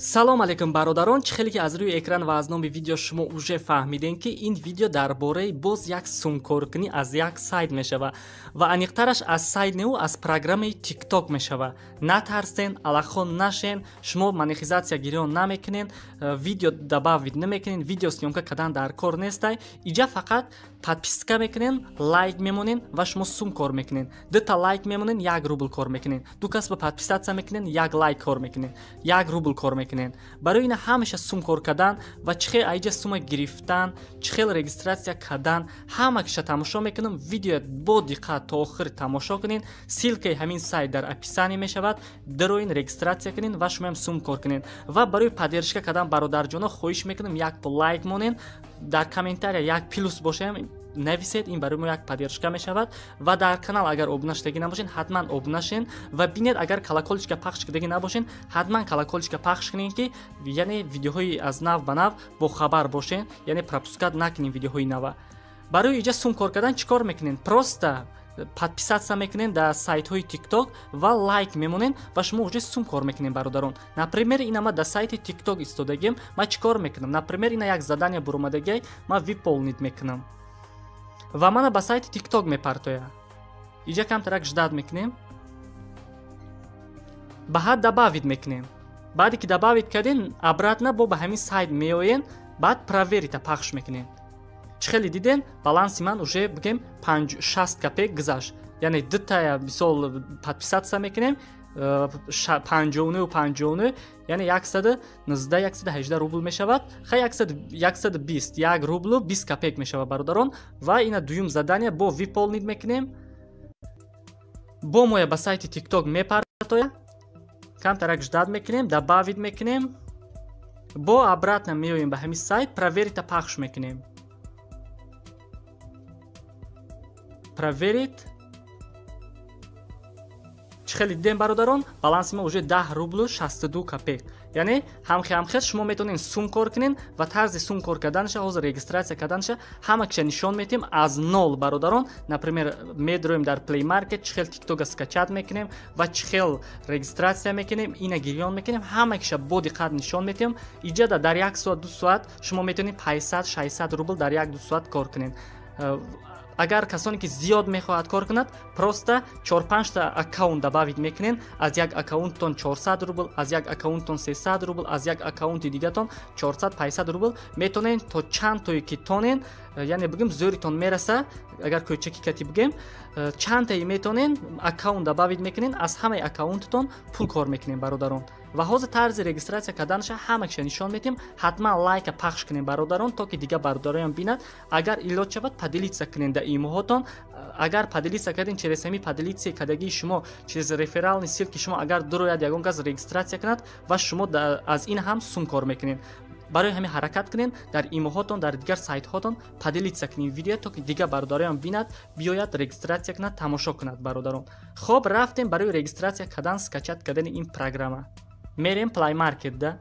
Салом алейкум, бародарон. Чӣ хеле ки аз рӯи экран ва аз номи видео шумо уже фаҳмидем, ки ин видео дар бораи боз як сумкоркунӣ аз як сайт мешавад ва аниқтараш аз сайт неу, аз программаи ТикТок мешавад. Натарсен, аллаххон нашен, шумо монетизатсия гирён намекунен, видео добавить намекунен, видео съёмка кардан дар кор нестай. Иҷа фақат подписка мекунен, лайк мемонен ва шумо сум кор мекунен. Дута лайк мемонен, 1 рубл кор мекунен. Ду кас ба подписаться мекунен, як лайк кор мекунен, 1 рубл кор мекунен. Барои ина ҳамеша сум кор кардан ва чӣ хел аиҷа сума гирифтан, чӣ хел регистрация кардан, ҳамакиша тамошо мекунам. Видео бо диққат то охир тамошо кунен. Ссылкаи ҳамин сайт дар описание мешавад. Дароин, регистрация кунен ва шумоам сум кор кунен. Ва барои поддержка кардан, бародарҷоно, хоҳиш мекунам, якто лайк монен, дар комментария як плюс бошем нависед, ин барои мо як поддержка мешавад. Ва дар канал агар обуна шудагӣ набошен, ҳатман обуна шен ва бинед, агар колокольчика пахш кардагӣ набошен, ҳатман колокольчика пахш кунед, ки яъне видеоҳои аз нав ба нав бохабар бошен, яъне пропускать накунем видеоҳои нава. Барои иҷа сум кор кардан чӣ кор мекунем? Просто подписаться мекунем дар сайтҳои ТикТок ва лайк мемонем ва шумо уже сум кор мекунем, бародарон. Например, ина ма дар сайти ТикТок истодагим. Ма чӣ кор мекунам? Например, ина як задание буромадагиай, ма выполнить мекунам ва мана ба сайти ТикТок мепартоя. Иҷа камтарак ждать мекунем, ба ҳад добавить мекунем. Баъде ки добавить кардем, обратно бо ба ҳамин сайт меоен, баъд проверить-а пахш мекунем. Чӣ хеле дидем, баланси ман уже, бигем, 6 копеек гузашт. Яъне дутая, мисол, подписаться мекунем, 59, 59, яъне 119, 118 рубл мешавад. Хай, 120, 1 рублу 20 копеек мешавад, бародарон. Ва ина дуюм задание бо выполнить мекунем, бо моя ба сайти ТикТок мепартоя. Камтарак ждать мекунем, добавить мекунем, бо обратно меоем ба ҳамин сайт, проверить-а пахш мекунем. Проверить. Чӣ хеле дидем, бародарон, баланси мо уже 10 рублу 62 копеек. Яъне ҳамхел шумо метавонед сум кор кунед ва тарзи сум кор карданаша, ҳозир регистрация карданаша ҳама киша нишон медиҳем аз нол, бародарон. Например, медроем дар Play Market, чӣ хел ТикТока скачать мекунем ва чӣ хел регистрация мекунем, ина гирён мекунем, ҳама киша бо диққат нишон медиҳем. Иҷада дар як соат, 2 соат шумо метавонед 500, 600 рубл дар як ду соат кор кунед. Агар касоне ки зиёд мехоҳад кор кунад, просто чор-панҷта аккаунт добавить мекунен. Аз як аккаунттон 400 рубл, аз як аккаунттон 300 рубл, аз як аккаунти дигатон 400, 500 рубл метонен, то чанд тое ки тонен, яъне бигем, зӯритон мераса. Агар кӯчаки кати бигем, чандтае метонен аккаунт добавить мекунен, аз ҳамаи аккаунтатон пул кор мекунем, бародарон. Ва ҳозир тарзи регистрация карданаша ҳамакиша нишон медиҳем. Ҳатман лайка пахш кунем, бародарон, то ки дигар бародароям бинад. Агар илоҷ шавад, поделиться кунем дар имоҳотон. Агар поделиться кардем, через ҳами поделиться кардагии шумо, через реферальный ссылки шумо агар дурояд, ягон кас регистрация кунад ва шумо аз ин ҳам сум кор мекунед. Барои ҳамин ҳаракат кунед, дар имоҳотон, дар дигар сайтҳотон поделиться кунед видео, то ки дигар бародароям бинад, биёяд, регистрация кунад, тамошо кунад, бародарон. Хоб, рафтем. Барои регистрация кардан, скачать кардани ин программа мерем Play Market да,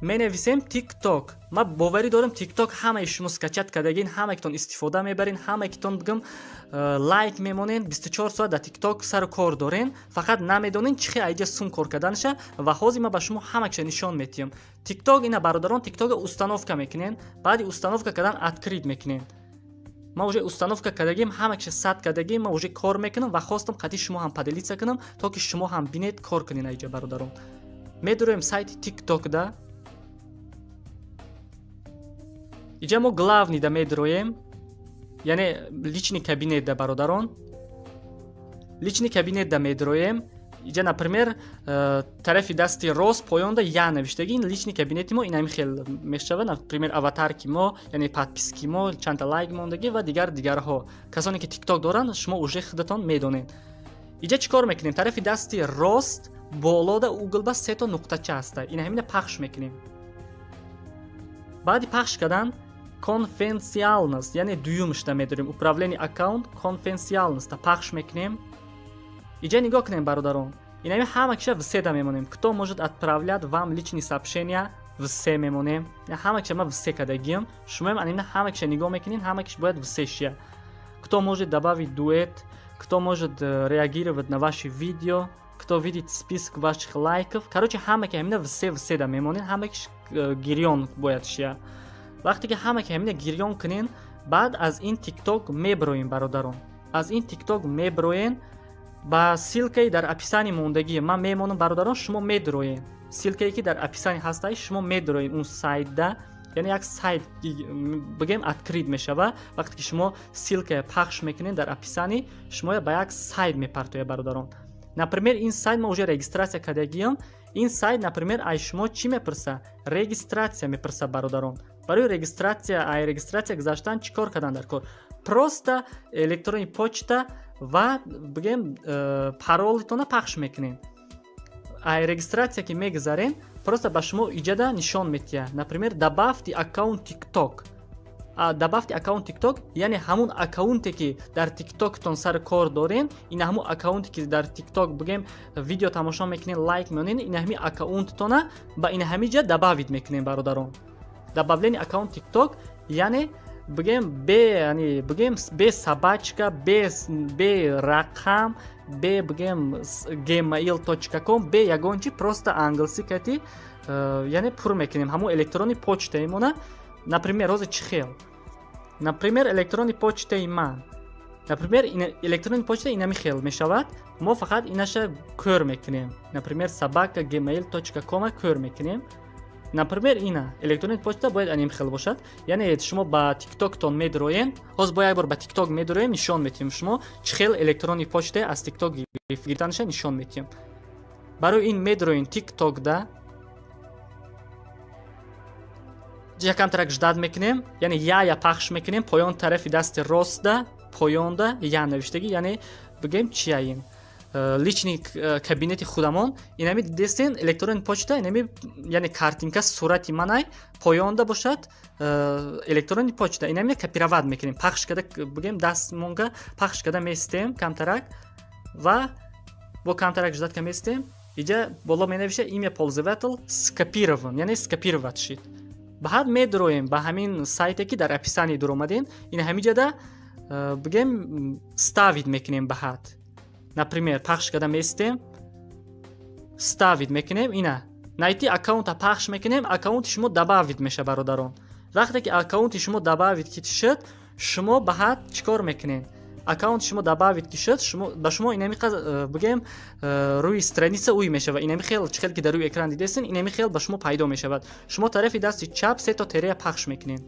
менависем ТикТок. Ма боварӣ дорам, ТикТок ҳамаи шумо скачать кардагин, ҳамаи истифода мебарин, ҳамаи бигам, лайк мемонен, 24 соат дар ТикТок сару кор дорен, фақат намедонен чӣ хел айҷа сум кор карданаша. Ва ҳозир ма ба шумо ҳамакша нишон метиҳам. ТикТок ина, бародарон, ТикТока установка мекунен, баъди установка кардан открыть мекунен. Ма уже установка кардагим, ҳамакша сад кардагим, ма уже кор мекунам ва хостам қати шумо ҳам поделиться кунам, то ки шумо ҳам бинед, кор кунен айҷа, бародарон. Медуроем сайти ТикТок да. Иҷа мо главный да медроем, яъне личный кабинет да, бародарон, личный кабинет да медроем. Иҷа, например, тарафи дасти рост поёнда я навиштаги, ин личный кабинети мо инами хел мешавад. Например, аватарки мо, яъне подписки мо, чандта лайк мондагӣ ва дигар дигарҳо. Касоне ки ТикТок доранд, шумо уже худатон медонед. Иҷа чӣ кор мекунем? Тарафи дасти рост болода угол ба сето нуқтача ҳаста, ина ҳамина пахш мекунем. Баъди пахш кардан конфиденциальность, яъне дуюмшда медорем, управление аккаунт, конфиденциальность-а пахш мекунем. Иҷа нигоҳ кунем, бародарон, инами ҳама киша все да мемонем. Кто может отправлять вам личные сообщения, все мемонем. Ҳама киша ма все кардагиам, шумоам анина ҳама киша нигоҳ мекунед, ҳама киш бояд все шия. Кто может добавить дуэт, кто может реагировать на ваши видео. Кто видит список ваших лайков. Короче, ҳама ки ҳамина все, все да мемонед, ҳама ки гирён бояд шия. Вақте ки ҳама ки ҳамина гирён кунен, баъд аз ин ТикТок меброем, бародарон. Аз ин ТикТок меброен, ба ссылкаи дар описании мондагӣ ман мемонам, бародарон, шумо медроен. Ссылкае ки дар описании ҳастай, шумо медроен он сайтда, яъне як сайт бигем открыт мешава. Вақте ки шумо ссылкая пахш мекунед дар описании, шумо ба як сайт мепартояд, бародарон. Например, ин сайт ма уже регистрация кардагиам. Ин сайт, например, ай шумо чӣ мепурса? Регистрация мепурса, бародарон. Барои регистрация, ай регистрация гузаштан чӣ кор кардан дар кор? Просто электронный почта ва бигем паролитона пахш мекунем. Ай регистрация ки мегузарем, просто ба шумо иҷада нишон метиҳад. Например, добавьте аккаунт TikTok. Добавьте аккаунт TikTok, яъне ҳамун аккаунте ки дар TikToктон сари кор дорен, ин ҳамун аккаунте ки дар TikTok бигем видео тамошо мекунен, лайк меонен, ин ҳами аккаунттона ба ин ҳами ҷа добавить мекунем, бародарон. Добавление аккаунт TikTok, яъне бигем бе, яъне бигем бе собачка, бе рақам, бе бигем gmail.com, бе ягон чи, просто англисӣ кати, яъне пур мекунем ҳамун электронный почтаимона. Например, ҳозир чӣ хел? Например, электронный почтаи ман. Например, электронный почта инами хел мешавад. Мо фақат инаша кӯр мекунем. Например, @gmail.com кӯр мекунем. Например, ина электронный почта бояд аним хел бошад. Яъне шумо ба тиктоктон медроен. Ҳозир бо як бор ба тикток медроем, нишон метиҳем шумо чӣ хел электронный почта аз тикток гирифтанаша нишон метиҳем. Барои ин медроен тиктокда, якамтарак ждать мекунем, яъне я пахш мекунем, поён тарафи дасти ростда, поёнда я навиштагӣ, яъне бигем чия ин личный кабинети худамон. Инами дидестен электронный почта, инами, яъне картинка сурати манай, поёнда бошад электронный почта. Инами копировать мекунем, пахш карда, бигем дастмонга пахш карда местем камтарак ва бо камтарак ждать ка местем. Иҷа боло менавиша имя пользователь скопирован, яъне скопировать шид. Баъд медроем ба ҳамин сайте ки дар описании дуромадем, ин ҳамиҷада бигем вставить мекунем. Баъд, например, пахш карда местем, вставить мекунем, ина найти аккаунта пахш мекунем, аккаунти шумо добавить меша, бародарон. Вақте ки аккаунти шумо добавить ки шуд, шумо баъд чӣ кор мекунед? Аккаунти шумо добавить ки шуд, шумо ба шумо инами бигем рӯи страница уй мешавад. Инами хел чӣ хел ки дар рӯи экран дидестен, инами хел ба шумо пайдо мешавад. Шумо тарафи дасти чап се то терея пахш мекунед.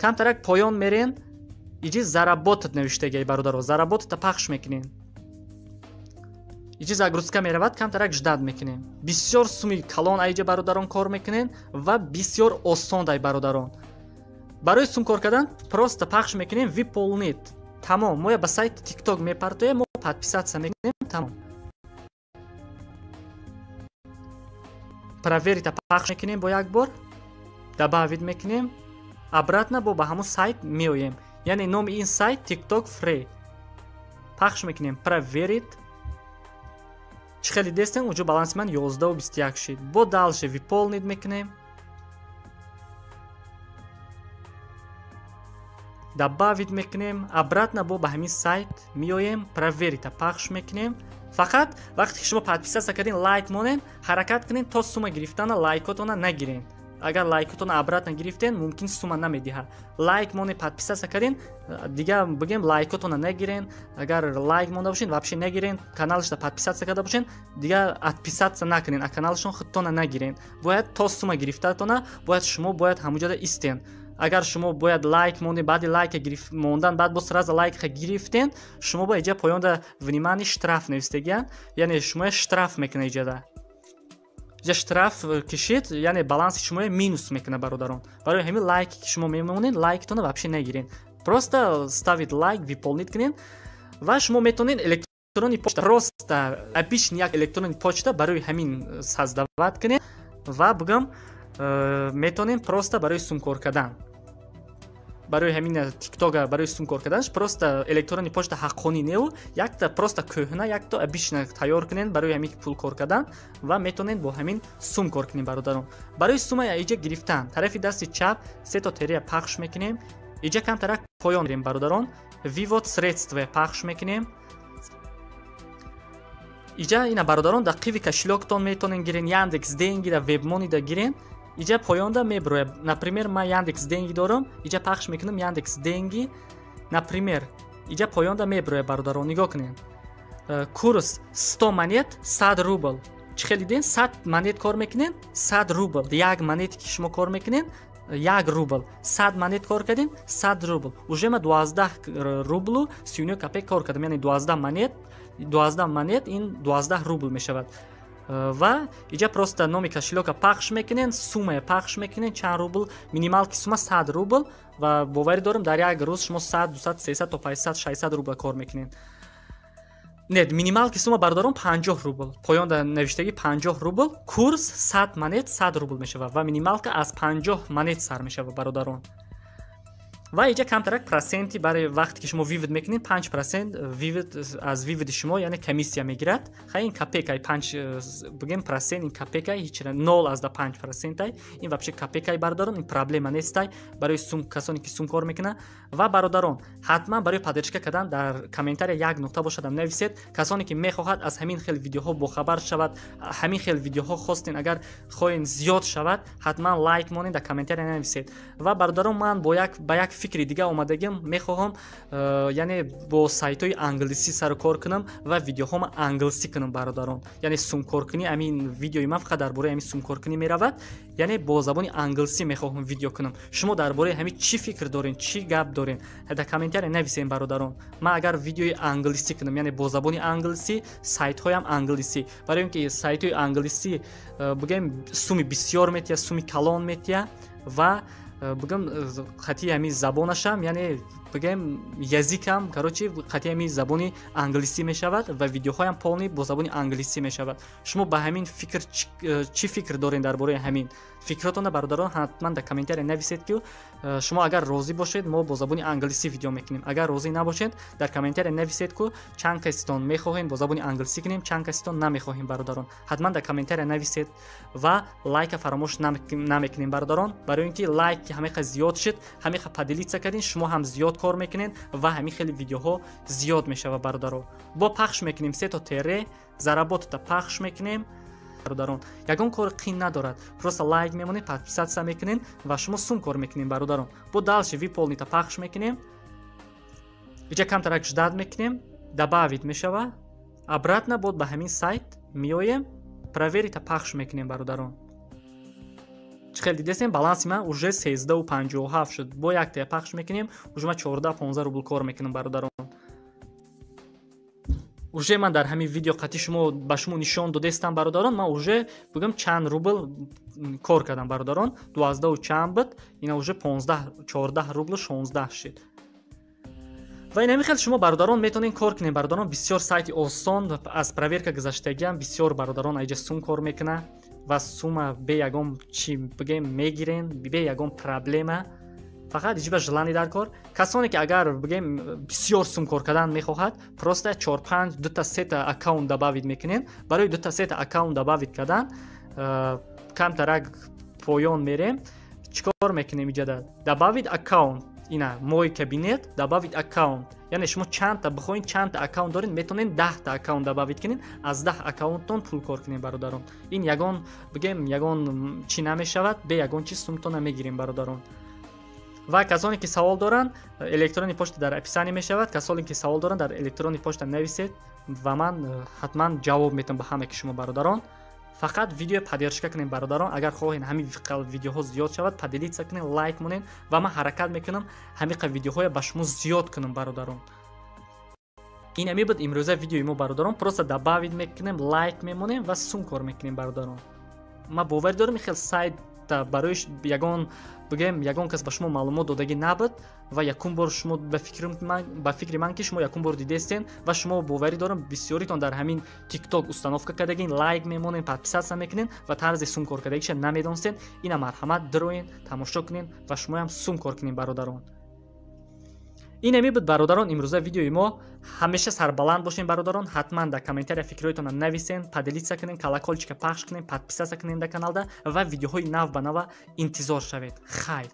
Камтарак поён мерен, иҷи заработать навиштагиай, бародаро, заработать пахш мекунед. Иҷи загрузка меравад, камтарак ждать мекунем. Бисёр суми калон айҷа, бародарон, кор мекунед ва бисёр осон дай, бародарон. Барои сум кор кардан просто пахш мекунем выполнить. Тамом, мо ба сайти TikTok мепартоем, мо подписаться мекунем, тамом. Проверить пахш мекунем бо як бор, добавить мекунем, обратно бо ба ҳамон сайт меоем. Яъне номи ин сайт TikTok Free. Пахш мекунем проверить. Чӣ хеле дестем, уҷо баланси ман 11,21 шид. Бо дальше выполнить мекунем. Добавить мекунем, обратно бо ба ҳамин сайт меоем, проверить пахш мекунем. Фақат вақте ки шумо подписаться кардин, лайк монен, ҳаракат кунед то сума гирифтана лайкотона нагирен. Агар лайкотона обратно гирифтен, мумкин сума намедиҳад. Лайк монен, подписаться кардин, дига бигем лайкотона нагирен. Агар лайк монда бошен, вообще нагирен. Каналашда подписаться карда бошен, дига отписаться накунен, а каналашон худтона нагирен. Бояд то сума гирифтатона, бояд шумо бояд ҳамуҷода истен. Агар шумо бояд лайк монед, баъди лайка мондан, баъд боз сразу лайка гирифтен, шумо ба иҷа поёнда внимание штраф навистагиян, яъне шумо штраф мекунад иҷада. Иҷа штраф кишид, яъне баланси шумо минус мекунад, бародарон. Барои ҳамин лайке ки шумо мемонед, лайктона вообще нагирен. Просто ставить лайк, выполнить кунед ва шумо метавонед электронный почта, просто обычный як электронный почта барои ҳамин создавать кунед ва бигам метавонем просто барои сум кор кардан, барои ҳамин тиктока барои сум кор карданаш просто электронный почта ҳаққонӣ неу, якта просто кӯҳна, якта обычно тайёр кунед барои ҳамин пул кор кардан ва метавонед бо ҳамин сум кор кунед, бародарон. Барои сума иҷа гирифтан тарафи дасти чап се то терия пахш мекунем, иҷа камтарак поён мерем, бародарон, вывод средства пахш мекунем. Иҷа ина, бародарон, дар Qiwi кошелёк тон метавонен гирен, Яндекс Деньги да, Вебмони да гирен. Иҷа поёнда меброяд. Например, ман Яндекс Деньги дорам, иҷа пахш мекунам Яндекс Деньги. Например, иҷа поёнда меброяд, бародарон, нигоҳ кунед. Курс 100 монет 100 рубл. Чӣ хел диден? 100 монет кор мекунен, 100 рубл. Як монете ки шумо кор мекунен, 1 рубл. 100 монет кор кардем, 100 рубл. Уже ма 12 рублу 39 копеек кор кардам, яъне 12 монет. 12 монет ин 12 рубл мешавад. Ва иҷа просто номи кошелёк а пахш мекунен, суммая пахш мекунен, чанд рубл. Минималки сумма 100 рубл ва боварӣ дорам, дар як рӯз шумо 100, 200, 300 то 500, 600 рубла кор мекунен. Не, минималки сумма, бародарон, 50 рубл. Поёнда навиштагӣ 50 рубл. Курс 100 монет 100 рубл мешавад ва минималка аз 50 монет сар мешавад, бародарон. Ва иҷа камтарак проценти барои вақте ки шумо вывод мекунед, 5% вывод, аз вывод и шумо, яъне комиссия мегирад. Хай, ин копейкай, панҷ бигем процент, ин копейкай, ҳеч, 0,5 процентай. Ин вообще копейкай, бародарон, ин проблема нестай барои сум, касоне ки сум кор мекунад. Ва, бародарон, ҳатман барои поддержка кардан дар комментария як нуқта бошадам нависед. Касоне ки мехоҳад аз ҳамин хел видеоҳо бохабар шавад, ҳамин хел видеоҳо хостен, агар хоҳем зиёд шавад, ҳатман лайк монед, дар комментария нависед. Ва, бародарон, ман бо як ба як фикри дига омадагим. Мехоҳам, яъне бо сайтҳои англисӣ сару кор кунам ва видеоҳома англисӣ кунам, бародарон. Яъне сумкоркунӣ, ҳамин видеои ман фақат дар бораи ҳамин сумкоркунӣ меравад, яъне бо забони англисӣ мехоҳам видео кунам. Шумо дар бораи ҳамин чӣ фикр дорен, чӣ гап дорен, дар комментария нависем, бародарон. Ман агар видеои англисӣ кунам, яъне бо забони англисӣ, сайтҳоям англисӣ, барои он ки сайтҳои англисӣ, бигӯем, суми бисёр метия, суми калон метия ва, бигӯм, хати ҳамин забонашам, яъне бигӯем, язык ам, короче, хати ҳамин забони англисӣ мешавад ва видеоҳоям полный бо забони англисӣ мешавад. Шумо ба ҳамин фикр чӣ фикр дорен? Дар бораи ҳамин фикротона, бародарон, ҳатман дар комментария нависед, ки шумо агар розӣ бошед, мо бо забони англисӣ видео мекунем. Агар розӣ набошед, дар комментария нависед, ку чанд каситон мехоҳем бо забони англисӣ кунем, чанд каситон намехоҳем. Бародарон, ҳатман дар комментария нависед ва лайка фаромӯш намекунем, бародарон, барои ин ки лайк ки ҳамеқа зиёд шуд, ҳамеқа поделиться кардин, шумо ҳам зиёд кор мекунед ва ҳамин хели видеоҳо зиёд мешавад. Бародаро, бо пахш мекунем сето тере, заработать а пахш мекунем. Бародарон, ягон кори қин надорад, просто лайк мемонед, подписаться мекунед ва шумо сум кор мекунем. Бародарон, бо дальше выполнить а пахш мекунем. Иҷа камтарак ждать мекунем, добавить мешава. Обратно бод ба ҳамин сайт меоем, проверить а пахш мекунем. Бародарон, чӣ хел дидесем, баланси ман уже 13,57 шуд. Бо яктая пахш мекунем, уже ман 14-15 рубл кор мекунам. Бародарон, уже ман дар ҳамин видео қатъи шумо ба шумо нишон додестам. Бародарон, ман уже, бигӯям, чанд рубл кор кардам. Бародарон, 12 чанд буд, ина уже 15, 14 рублу 16 шуд. Ва ин ҳамин хел шумо, бародарон, метавонед кор кунед. Бародарон, бисёр сайти осон, аз проверка гузаштагиам. Бисёр бародарон аиҷа сум кор мекунад ва сума бе ягон чи, бигӯем, мегирен, бе ягон проблема. Фақат иҷиба желание дар кор. Касоне ки агар, бигӯем, бисёр сум кор кардан мехоҳад, просто чор, панҷ, дута, сета аккаунт добавить мекунен. Барои дута, сета аккаунт добавить кардан камтарак поён мерем. Чӣ кор мекунем? Иҷада добавить аккаунт, ина мой кабинет, добавить аккаунт. Яъне шумо чандта бихоҳед, чандта аккаунт доред, метавонед 10-та аккаунт добавить кунед, аз 10 аккаунтон пул кор кунед. Бародарон, ин ягон, бигӯем, ягон чӣ намешавад, бе ягон чиз сумтона мегирем, бародарон. Ва касоне ки савол доранд, электронный почта дар описание мешавад. Касоне ки савол доранд, дар электронный почта нависед ва ман ҳатман ҷавоб метавам ба ҳама ки шумо. Бародарон, фақат видео поддержка кунем. Бародарон, агар хоҳед ҳамин видеоҳо зиёд шавад, поделиться кунем, лайк монед ва ман ҳаракат мекунам ҳамиқа видеоҳоя ба шумо зиёд кунам. Бародарон, ин ҳами буд имрӯза видеои мо. Бародарон, просто добавить мекунем, лайк мемонем ва сум кор мекунем. Бародарон, ман боварӣ дорам, хел сайт барои ягон, бигӯем, ягон кас ба шумо маълумот додагӣ набуд ва якум бор шумо, ба фикри ман, ки шумо якум бор дидестен ва шумо, боварӣ дорам, бисёритон дар ҳамин ТикТок установка кардагин, лайк мемонен, подписаться мекунен ва тарзи сум кор кардагиша намедонстен. Ина марҳамат, дироен, тамошо кунен ва шумоям сум кор кунен. Бародарон, ин ҳами буд, бародарон, имрӯза видеои мо. Ҳамеша сарбаланд бошем. Бародарон, ҳатман дар комментария фикрҳоятонро нависен, поделиться кунен, колокольчик а пахш кунен, подписаться кунен дар каналда ва видеоҳои нав ба нава интизор шавед. Хайр.